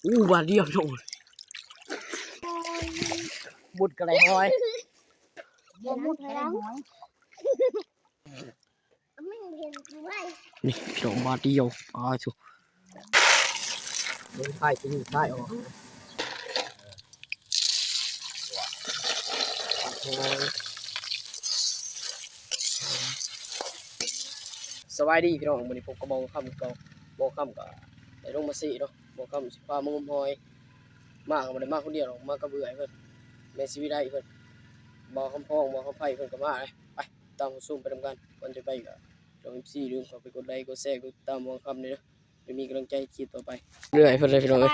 ອູ້ ບາດດຽວພີ່ນ້ອງ ໝົດກະໄລຫອຍ ບໍ່ໝົດກະໄລຫອຍ ນີ້ພີ່ນ້ອງ ບາດດຽວ ປາໂທ້ ເບິ່ງທ້າຍ ຊິຍິງທ້າຍອອກ ສະບາຍດີພີ່ນ້ອງ ມື້ນີ້ພົບກັບບ່າວຄຳຄືເກົ່າ ບ່າວຄຳກະໄດ້ລົງມາເຊເນາະ ບ່າວຄຳຊິພາມາງົມຫອຍ ມາກະບໍ່ໄດ້ມາຄົນດຽວດອກ ມາກັບເອື້ອຍເພິ່ນ ແມ່ສີວິໄລເພິ່ນ ບ່າວຄຳພອງ ບ່າວຄຳໄພເພິ່ນກະມາ ໄປ ຕາມຮັບຊົມໄປນຳກັນ ກ່ອນຈະໄປກະ ເຈົ້າ ເອັຟຊີ ຢ່າລືມເຂົ້າໄປກົດໄລ ກົດແຊ ກົດຕິດຕາມບ່າວຄຳແດ່ເດີ ໄດ້ມີກຳລັງໃຈຄລິບຕໍ່ໄປ ເລື້ອຍເພິ່ນເລີຍພີ່ນ້ອງເອີ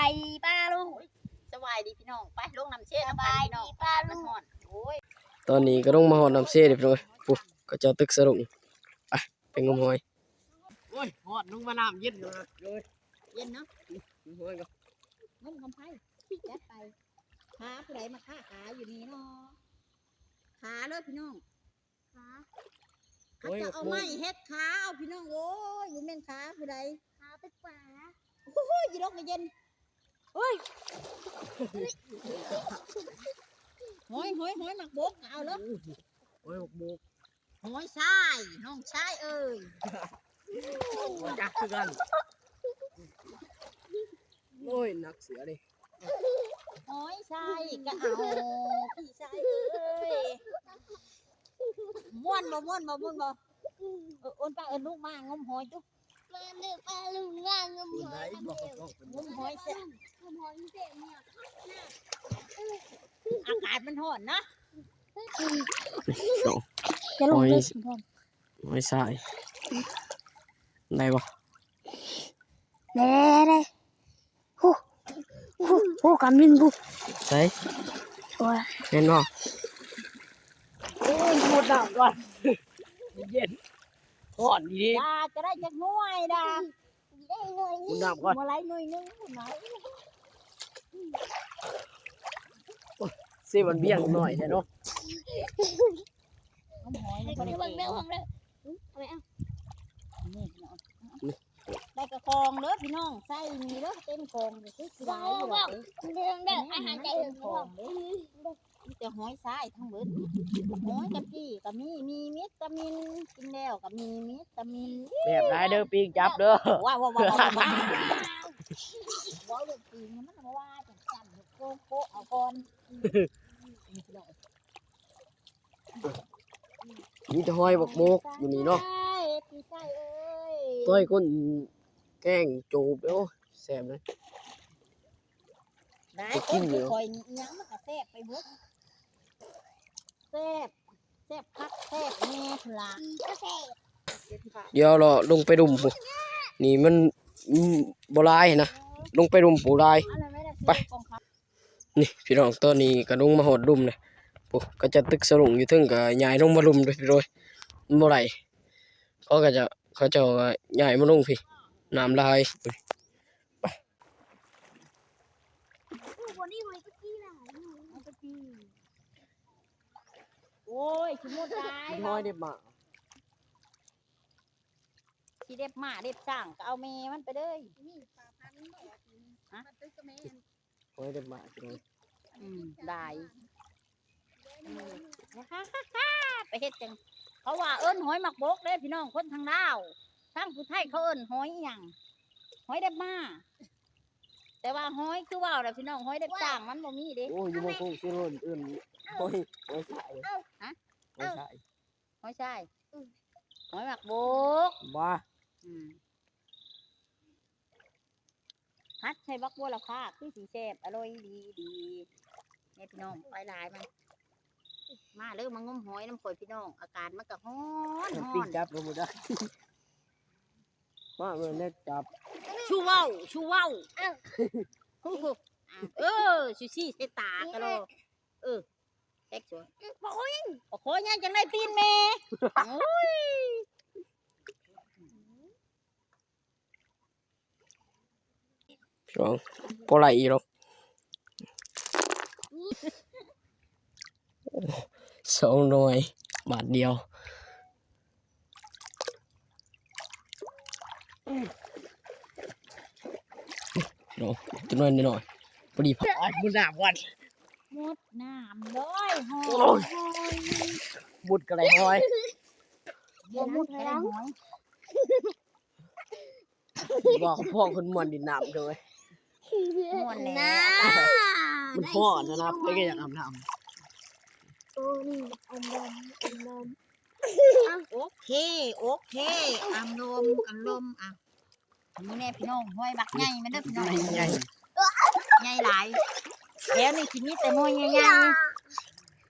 ຍ ສະບາຍດີພີ່ນ້ອງ ໄປລົງນ້ຳເຊນຳກັນພີ່ນ້ອງ ອາກາດມັນຮ້ອນ ໂອ້ຍ ຕອນນີ້ກະລົງມາຮອດນ້ຳເຊເລີຍພີ່ນ້ອງເອີຍ ພຸ້ນ ເຂົາເຈົ້າຕຶກສະດຸ້ງ ໄປ ໄປງົມຫອຍ ໂອ້ຍ ຮອດລົງມານ້ຳເຢັນເລີຍ ເຢັນເນາະ ງົມຫອຍກ່ອນ ງົມຄຳໄພ ຈັດໄປ ຂາຜູ້ໃດມາຄາຂາຢູ່ນີ້ເນາະ ຂາເລີຍພີ່ນ້ອງ ຂາ ເຂົາເຈົ້າເອົາໄມ້ເຮັດຂາເອົາພີ່ນ້ອງເອີຍ ບໍ່ແມ່ນຂາຜູ້ໃດ ຂາເປັນປາ ໂອ້ຍ ຢູ່ດອກກະເຢັນ ໂອ້ຍ ຫອຍ ຫອຍ ຫອຍໝາກບົກ ເອົາເລີຍ ຫອຍໝາກບົກ ຫອຍຊາຍ ນ້ອງຊາຍເອີຍ ຈັກຄືກັນ ໂອ້ຍ ໜັກເສືອເດ້ ຫອຍຊາຍກະເອົາ ພີ່ຊາຍເອີຍ ມ່ວນບໍ່ ມ່ວນບໍ່ ມ່ວນບໍ່ ເອີ ໂອນປ້າເອີ້ນລູກມາງົມຫອຍຕຸ ມາເດີປ້າລຸງ ມາງົມຫອຍ ງົມຫອຍແຊບ ງົມຫອຍແຊບ ອາກາດມັນຮ້ອນເນາະ ຈະລົງເລີຍ ຫອຍຊາຍ ໄດ້ບໍ່ ໄດ້ ໄດ້ ໄດ້ ໂອ້ ໂອ້ ໂອ້ ກຳມິນພຸ້ນ ໃສ ໂອ້ຍ ແມ່ນບໍ່ ໂອ້ຍ ໝົດນ້ຳກ່ອນ ເຢັນ ຮ້ອນອີ່ຫຼີ ດາຈະໄດ້ຈັກໜ່ວຍດາ ໝົດນ້ຳກ່ອນ ບໍ່ໄດ້ໜ່ວຍໜຶ່ງພຸ້ນນະ ໂອ້ຍ ເຊມັນບ້ຽງໜ້ອຍແທ້ເນາະ ນ້ຳຫອຍ ໃຫ້ເບິ່ງແມວຂອງເດີ ເອົາໄປເອົາ ນີ້ເນາະ ໄດ້ກະຄອງເດີພີ່ນ້ອງ ໃສ່ນີ້ເດີ ເຕັມຄອງເດີ ຄືຊິຫຼາຍຢູ່ດອກ ເບິ່ງເດີ ອາຫານໃຈເຖິງຄອງເດີ ມີແຕ່ຫອຍຊາຍທັງເບິດ ຫອຍກະປີ້ກະມີ ມີວິຕາມິນ ກິນແລ້ວກະມີວິຕາມິນ ແຊບຫຼາຍເດີ ປີ້ງຈັບເດີ ວ້າວ ເວົ້າເລື່ອງປີ້ງມັນບໍ່ວ່າຈັ່ງຊັ້ນ ໂກງໂປະເອົາກ່ອນ ມີແຕ່ຫອຍບັກໂບກຢູ່ນີ້ເນາະ ພີ່ຊາຍເອີຍ ຕ້ອຍຄົນແກງໂຈບເດີ ໂອ້ຍ ແຊບເລີຍ ໄດ້ ໄປກິນຢູ່ ຄົນຄືຂ້ອຍນີ້ ອີ່ຫຍັງມັນກະແຊບໄປເບິດ ແຊບ ແຊບຄັກແຊບແນ່ພຸ້ນລະ ກະແຊບ ດຽວເລາະລົງໄປລຸ່ມພຸ້ນ ນີ້ມັນ ອືມ ບໍ່ຫຼາຍຫັ້ນນະ ລົງໄປລຸ່ມຜູ້ຫຼາຍ ໄປ. ນີ້ພີ່ນ້ອງ ຕອນນີ້ກະລົງມາຮອດລຸ່ມແລ້ວ ໂອ້ ເຂົາເຈົ້າຕຶກສະດຸ້ງຢູ່ເທິງ ກະຍ້າຍລົງມາລຸ່ມເດີພີ່ນ້ອງ ມັນບໍ່ໄດ້ ເຂົາກະຈະ ເຂົາເຈົ້າກະຍ້າຍມາລົງພີ້ ນ້ຳຫຼາຍ ໄປ ໂອ້ຍ ຂີ້ມົດຫຼາຍ ເຫັນຫອຍເດັບໝາກ ຊິເດັບໝາກເດັບຊ້າງກະເອົາແມ່ມັນໄປເລີຍ ນີ້ປາພັນບໍ່ ຮະ ມັນຕຶກກະແມ່ ໂອ້ຍ ໄດ້ໝາກ ອືມ ໄດ້ ອືມ ໄປເຮັດຈັ່ງ ເຂົາວ່າເອີ້ນຫອຍໝາກບົກເດ້ພີ່ນ້ອງ ຄົນທາງລາວ ທາງຜູ້ໄທເຂົາເອີ້ນຫອຍອີ່ຫຍັງ ຫອຍເດັບໝາກ ແຕ່ວ່າຫອຍຄືເວົ້າລະພີ່ນ້ອງ ຫອຍເດັບຊ້າງມັນບໍ່ມີເດ້ ໂອ້ຍ ຢູ່ເມືອງໂຂງເຊໂລນເອີ້ນຫອຍ ຫອຍຊາຍ ຮະ ຫອຍຊາຍ ຫອຍຊາຍ ອືມ ຫອຍໝາກບົກ ບໍ່ ອືມ ຜັດໃສ່ບັກບົວລະພາ ຄືຊິແຊບ ອະລ່ອຍດີ ດີ ນີ້ພີ່ນ້ອງ ໄປຫຼາຍມັນ ມາເດີ ມາງົມຫອຍນຳຂ້ອຍພີ່ນ້ອງ ອາກາດມັນກະຮ້ອນ ປີ້ງຈັບກະບໍ່ໄດ້ ມາເບິ່ງແນວຈັບ ຊູເວົ້າ ຊູເວົ້າ ເອີ ເອີ ຊູຊີ້ໃສ່ຕາກະລໍ ເອີ ແຈັກສວນ ປາຄໍຍັງ ປາຄໍຍັງຈັ່ງໄດ້ຕີນແມ່ ໂອ້ຍ ພີ່ນ້ອງ ບໍ່ໄຫຼອີກດອກ ສອງໜ່ວຍ ບາດດຽວ. ໂອ້ ຕົວນ້ອຍໆ ພໍດີ ໂອ້ຍ ມຸດນ້ຳກ່ອນ ມຸດນ້ຳເລີຍ ໂອ້ຍ ມຸດກໍໄດ້ຫອຍ ບໍ່ມຸດກໍໄດ້ຫອຍ. ບໍ່ ພວກເພິ່ນມ່ວນຫຼິ້ນນ້ຳເດີ ມ່ວນແລ້ວ ມັນຮ້ອນນະ ໃຜກໍຢາກອາບນ້ຳ ໂອ້ ນີ້ ອາບນ້ຳ ອາບນ້ຳ ໂອເຄ ໂອເຄ ອາບລົມ ອາບລົມ ອ່ະ ນີ້ແນ່ພີ່ນ້ອງ ຫອຍບັກໃຫຍ່ ແມ່ນເດີພີ່ນ້ອງ ໃຫຍ່ ໃຫຍ່ຫຼາຍ ແຖວນີ້ຊິມີແຕ່ໜ່ວຍໃຫຍ່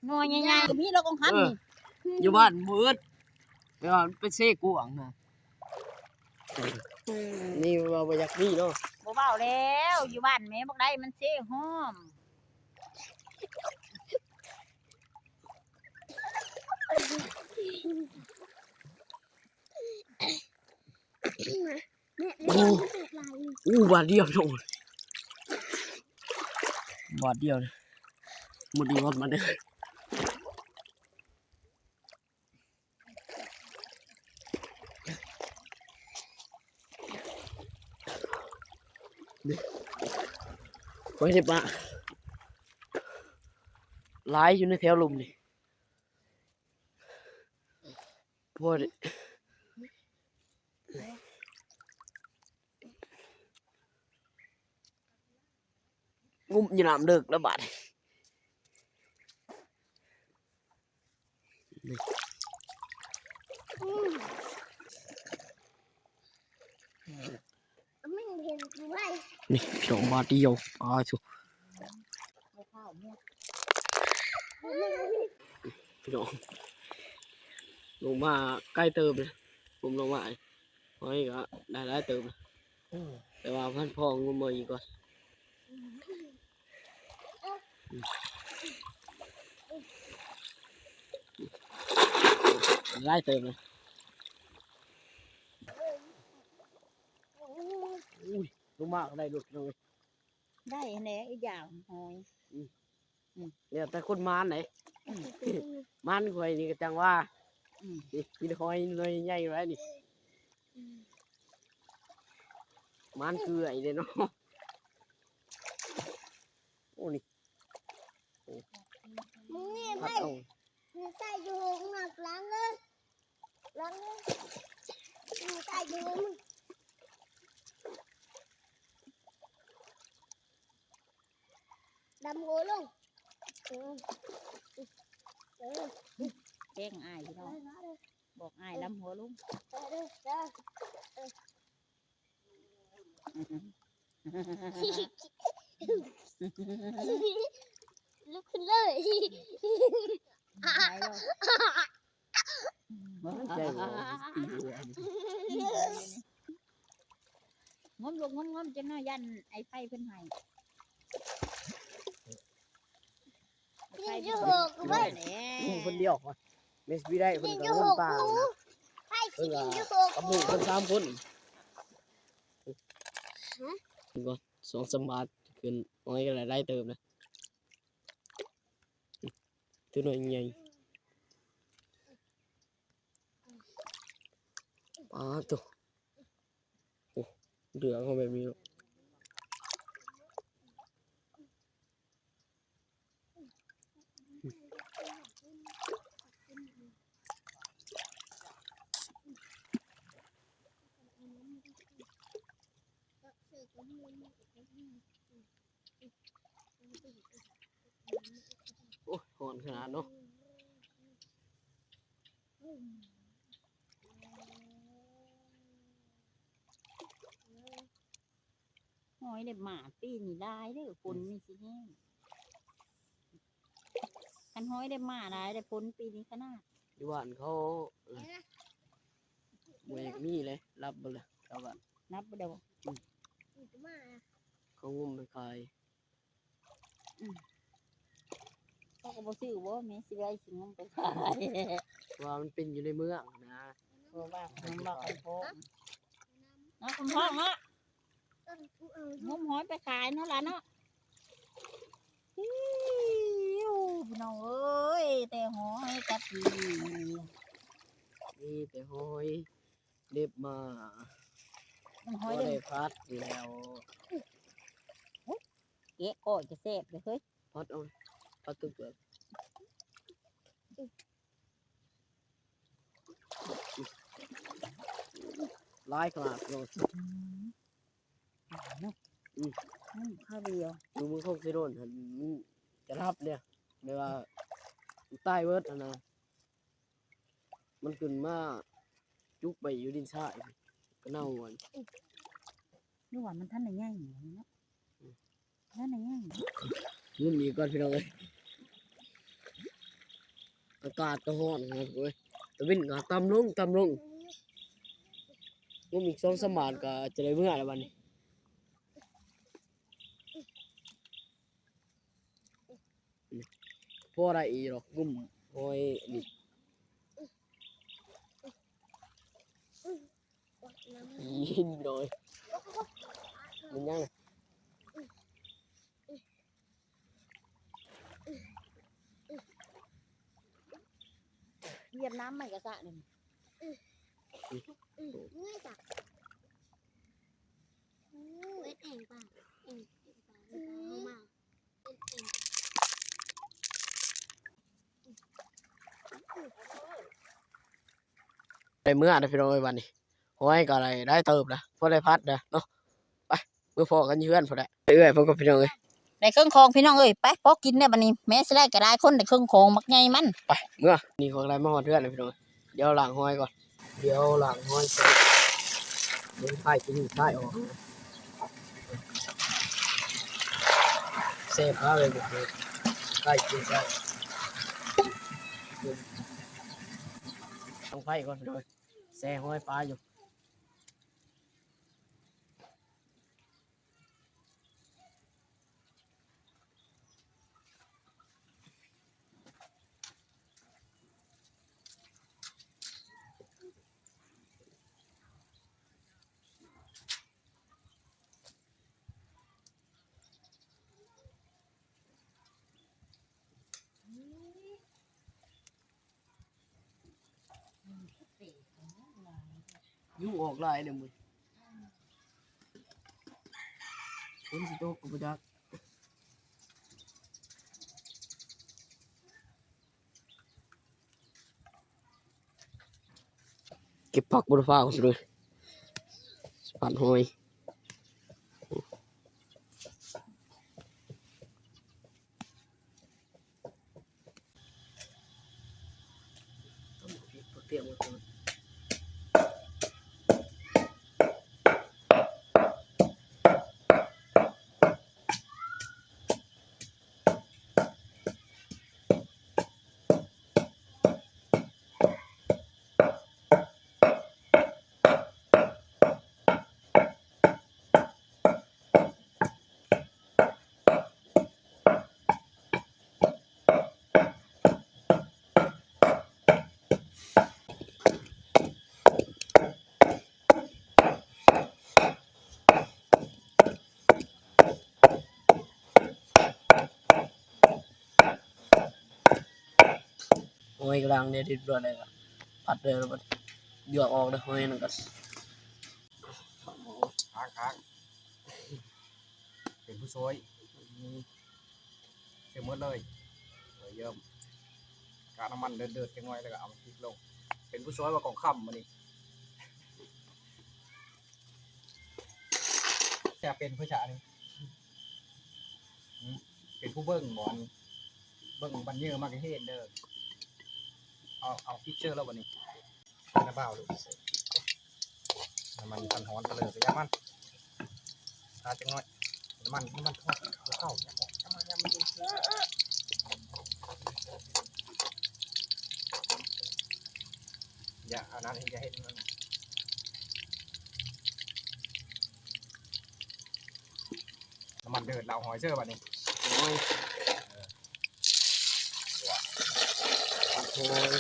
ໆ ໜ່ວຍໃຫຍ່ໆ ກໍມີດອກຂອງຄັນນີ້ ເອີ ຢູ່ບ້ານບໍ່ອຶດ ແຕ່ວ່າໄປເຊກວ້າງນະ. ນີ້ເວົ້າບໍ່ຢາກມີເນາະ ບໍ່ເວົ້າແລ້ວ ຢູ່ບ້ານແມ່ບັກໄດ້ມັນເຊຫ້ອມ ໂອ້ ໂອ້ ບາດດຽວ ໂອ້ ບາດດຽວ ໝົດອີກ ໝົດມາເດີ. ໂອ້ຍ ໄດ້ປາຫຼາຍຢູ່ໃນແຖວລຸ່ມນີ້ ພໍໄດ້ ງຸ້ມຢູ່ນ້ຳເລິກແລ້ວບາດນີ້ ນີ້ພີ່ນ້ອງ ບາດດຽວ ອ້າໂທ້ ພີ່ນ້ອງ ລົງມາໄກເຕີບເລີຍ ງຸ້ມລົງມາ ຫອຍກໍໄດ້ຫຼາຍເຕີບ ແຕ່ວ່າພັນພໍງຸ້ມເອົາອີກກ່ອນ ຫຼາຍເຕີບເລີຍ ອຸ້ຍ ລົງມາກໍໄດ້ໂລດພີ່ນ້ອງເອີຍ ໄດ້ຫັ້ນແຫຼະ ອີກຢ່າງຫອຍ ອືມ ອືມ ແລ້ວແຕ່ຄົນໝານໃດ ອືມ ໝານຂ້ອຍນີ້ກໍຈັ່ງວ່າ ອືມ ນີ້ມີແຕ່ຫອຍໜ່ວຍໃຫຍ່ໆ ໄວ້ນີ້ ອືມ ໝານຄືໄອ້ເດ້ເນາະ ໂອ້ ນີ້ ໂອ້ ນີ້ໄປ ໃສ່ຢູ່ຫ້ອງນ້ຳຫຼັງເດີ ຫຼັງເດີ ໃສ່ຢູ່ຫ້ອງ ດຳຫົວລົງ ເອີ ເອີ ແກ້ງອ້າຍພີ່ນ້ອງ ບອກອ້າຍດຳຫົວລົງ ເອີ ເອີ ເອີ ລຸກຂຶ້ນເລີຍ ໃຈບໍ່ ງົມລູກ ງົມໆ ຈັກໜ້ອຍຢ້ານໄອ້ໄຟເພິ່ນໃຫ້ ໄອ້ໄຟເພິ່ນໃຫ້ ງຸ້ມຄົນດຽວ ແມ່ຊິໄດ້ ເພິ່ນກໍງຸ້ມປານະ ເພິ່ນກໍກັບລູກເພິ່ນສາມຄົນ ເພິ່ນກໍສອງສາມບາດຂຶ້ນ ນ້ອຍກໍໄດ້ຫຼາຍເຕີບນະ ຕົວນ້ອຍໃຫຍ່ ປາດໂທ້ ໂອ້ ເຫຼືອເອົາແບບນີ້ເນາະ ໂອ້ຍ ຮ້ອນຂະໜາດເນາະ ຫອຍໄດ້ມາປີນີ້ຫຼາຍເດີ ຝົນນີ້ຊິແຮງ ຄັນຫອຍໄດ້ມາຫຼາຍໄດ້ ຝົນປີນີ້ຂະໜາດ ຢູ່ບ້ານເຂົາ ເອີ ບໍ່ຢາກມີເລີຍ ຮັບເບິດເລີຍ ຊາວບ້ານ ຮັບເບິດເລີຍບໍ່ ອືມ ເຂົາງຸ້ມໄປຂາຍ ອືມ ເຂົາກໍບໍ່ຊື້ບໍ່ ແມ່ຊິໄວ້ຊິງຸ້ມໄປຂາຍ ເພາະວ່າມັນເປັນຢູ່ໃນເມືອງນະ ເພາະວ່າເມືອງເຮົາກໍພໍ ເນາະ ຄຸນພໍ່ເນາະ ງຸ້ມຫອຍໄປຂາຍເນາະຫຼານເນາະ ອີ້ວ ພີ່ນ້ອງເອີຍ ແຕ່ຫອຍກັບປີ ມີແຕ່ຫອຍ ເດັບມາ ມັນຫອຍ ພໍ ເດ້ ໄດ້ພັດຢູ່ແລ້ວ ກະກ້ອຍຈະແຊບເດ້ເຮີ້ຍ. ພັດເອົາ ພັດເກືອ ຫຼາຍຂະໜາດເນາະ. ອືມ ອືມ ອືມ ຄາວດຽວ ຢູ່ເມືອງຄົງເຊໂດນຫັ້ນ ມັນຈະຮັບເດ້ ແບບວ່າມັນຕາຍເບິດຫັ້ນນະ. ມັນຂຶ້ນມາຈຸກໄປຢູ່ດິນຊາຍ ກະເນົ່າໝົດ ຫຼືວ່າມັນທັນໄດ້ໃຫຍ່ເນາະ. ອືມ ນັ້ນນະ ງຸ້ມອີກກ່ອນພີ່ນ້ອງເອີຍ. ອາກາດກະຮ້ອນເນາະເວີຍ ຕາເວັນກະຕ່ຳລົງ ຕ່ຳລົງ. ງຸ້ມອີກສອງສາມບາດກະຈະໄດ້ເມືອແລ້ວບັດນີ້. ພໍໄດ້ອີກດອກ ງຸ້ມຫອຍນີ້. ອີ ພີ່ນ້ອງເອີຍ ແມ່ນຫຍັງນະ? ຫຽບນ້ຳໃໝ່ກະສະນີ້. ອືມ ອືມ ເມື່ອຍສະ ເຮັດແອ່ງປາ ແອ່ງ ແອ່ງປາ ເຮົາມາ. ໄດ້ເມືອແລ້ວພີ່ນ້ອງເອີຍ ບາດນີ້ ຫອຍກະໄດ້ ໄດ້ເຕີບແລ້ວ ພໍໄດ້ພັດແລ້ວເນາະ. ໄປ ເມືອພໍ້ກັນຢູ່ເຮືອນພຸ້ນແຫຼະ ເອື້ອຍ ພໍ້ກັນພີ່ນ້ອງເອີຍ. ໄດ້ເຄື່ອງຂອງພີ່ນ້ອງເອີຍ ໄປ ພໍ້ກິນແລ້ວບາດນີ້ ແມ່ຊິໄລ່ກະໄດ້ ຄົນໄດ້ເຄື່ອງຂອງບັກໃຫຍ່ມັນ. ໄປ ເມືອ ນີ້ຂ້ອຍກະໄດ້ມາຮອດເຮືອນແລ້ວພີ່ນ້ອງເອີຍ. ດຽວລ້າງຫອຍກ່ອນ ດຽວລ້າງຫອຍໃສ່ ເບິ່ງໄຟ ກິນໄຟອອກ ແຊບຫຼາຍເລີຍ ໄຟກິນໄຟ ຕັ້ງໄຟກ່ອນ ໂດຍ ແຊ່ຫອຍປາຢູ່. ຍຸງອອກຫຼາຍເດ້ມື້ນີ້ ຝົນຊິຕົກກະບໍ່ຈັກ. ເກັບຜັກບົດຟ້າວເລີຍ ຜັດຫອຍ. ໂອ້ຍ ກຳລັງເດັດຮຽບຮ້ອຍແລ້ວ ພັດເດີ ເດືອກອອກເດີ ໂອ້ຍ ນັ້ນກະ ຄ້າງໆ ເປັນຜູ້ຊ່ວຍ ອືມ ເສຍໝົດເລີຍ ເອີ ເຢີ້ມ ກະນ້ຳມັນເດືອດໆ ຈັກໜ້ອຍ ແລ້ວກະເອົາມາຕິດລົງ ເປັນຜູ້ຊ່ວຍວ່າກອງຄຳມື້ນີ້ ແຕ່ເປັນຜູ້ຊາຍນີ້ ອືມ ເປັນຜູ້ເບິ່ງບໍ່ ອັນ ເບິ່ງບັນເຢີມາກະເຫັນເດີ ເອົາ ເອົາພິກເຊີແລ້ວບັດນີ້. ນ້ຳເບົາລູກ ນ້ຳມັນຄັນຮ້ອນກະເລີຍ ກະຢ່າມັນ ທາຈັກໜ້ອຍ ນ້ຳມັນ ນ້ຳມັນທອດ ເຂົ້າ ຢ່າ ອັນນັ້ນ ຢ່າເຮັດມັນ ນ້ຳມັນເດືອດ ລາວຫອຍເຊີບັດນີ້ ໂອ້ຍ. ໂອ້ຍ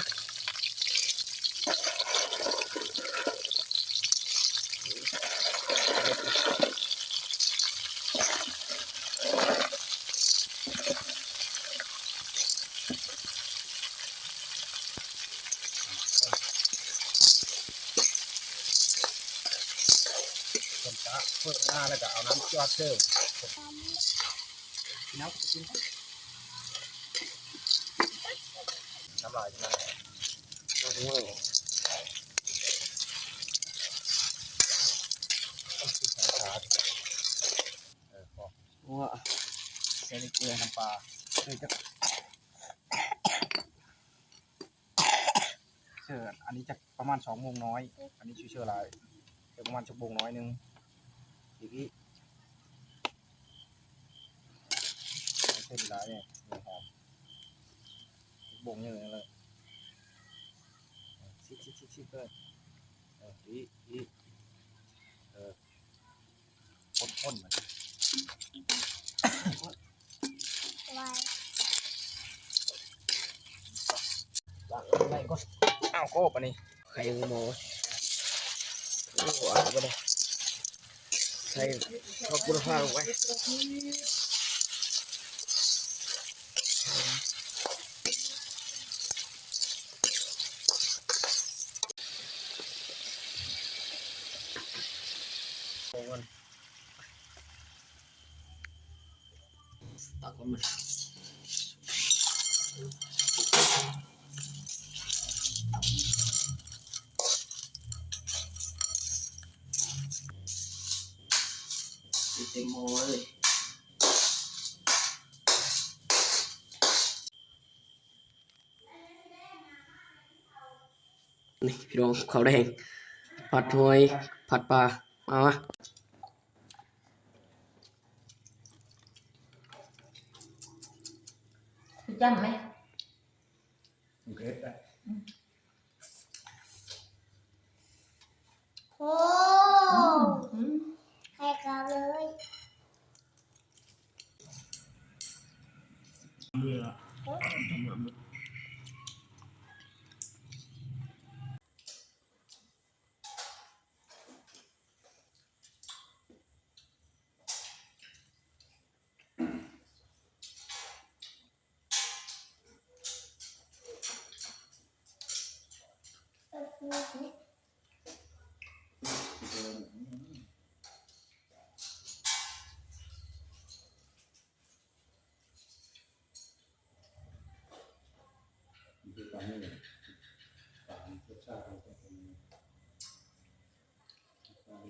ຄົນກະເປີດໜ້າແລ້ວກະເອົານ້ຳຈວດເດີ. ນ້ຳລາຍ ເອີ ພໍ ໂອ້ ໃສ່ເກືອ ນ້ຳປາ ເອີ ຈັກ ເຊີ ອັນນີ້ຈັກປະມານສອງໂມງນ້ອຍ ອັນນີ້ຊິເຊີຫຼາຍ ຈັກປະມານສອງໂມງນ້ອຍໜຶ່ງ ອີກ ອີກ ເຊີຫຼາຍນີ້ ຫົວຫອມ ບົງເຍອະເລີຍ ຊິບ ຊິບ ຊິບ ຊິບເລີຍ ເອີ ອີກ ອີກ ເອີ ຄົນໆ ມັນ ວາງໄວ້ກ່ອນ ອ້າວ ໂກບອັນນີ້ ໄຂ່ໝໍ ໂອ້ ເອົາບໍ່ໄດ້ ໃສ່ຜັກບູລະພາລົງໄປ ໃສ່ກ່ອນ ຕັກອອກມາ ເຕັມໝໍ້ເລີຍ. ນີ້ພີ່ນ້ອງ ເຂົ້າແດງ ຜັດຫອຍ ຜັດປາ ມາ ມາ ຄືຈ້ຳໄໝ? ມັນກໍເຮັດໄດ້ ອືມ ໂອ້ ອືມ ໄຂ່ຂາວເລີຍ.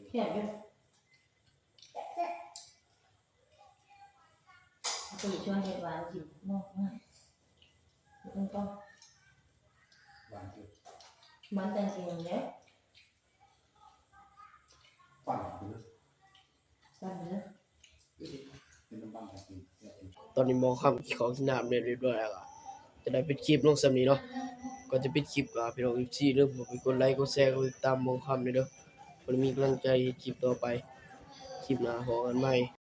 ແຊບຢູ່. ເອົາໄປຊ່ວຍເຮັດຫວານກິນ ໝໍ້ ເບິ່ງກ່ອນ ຫວານເກີນ ມັນຈັ່ງຊິເດ້ ປັ່ນເດີ ປັ່ນເດີ. ຕອນນີ້ໝໍ້ຄຳກິນເຂົ້າກິນນ້ຳແລ້ວຮຽບຮ້ອຍແລ້ວ ກະຈະໄດ້ປິດຄລິບລົງສ່ຳນີ້ເນາະ. ກ່ອນຈະປິດຄລິບ ກະພີ່ນ້ອງເອັຟຊີ ຢ່າລືມເຂົ້າໄປກົດໄລ ກົດແຊ ກົດຕິດຕາມໝໍ້ຄຳແດ່ເດີ ເພື່ອມີກຳລັງໃຈເຮັດຄລິບຕໍ່ໄປ. ຄລິບໜ້າພໍ້ກັນໃໝ່.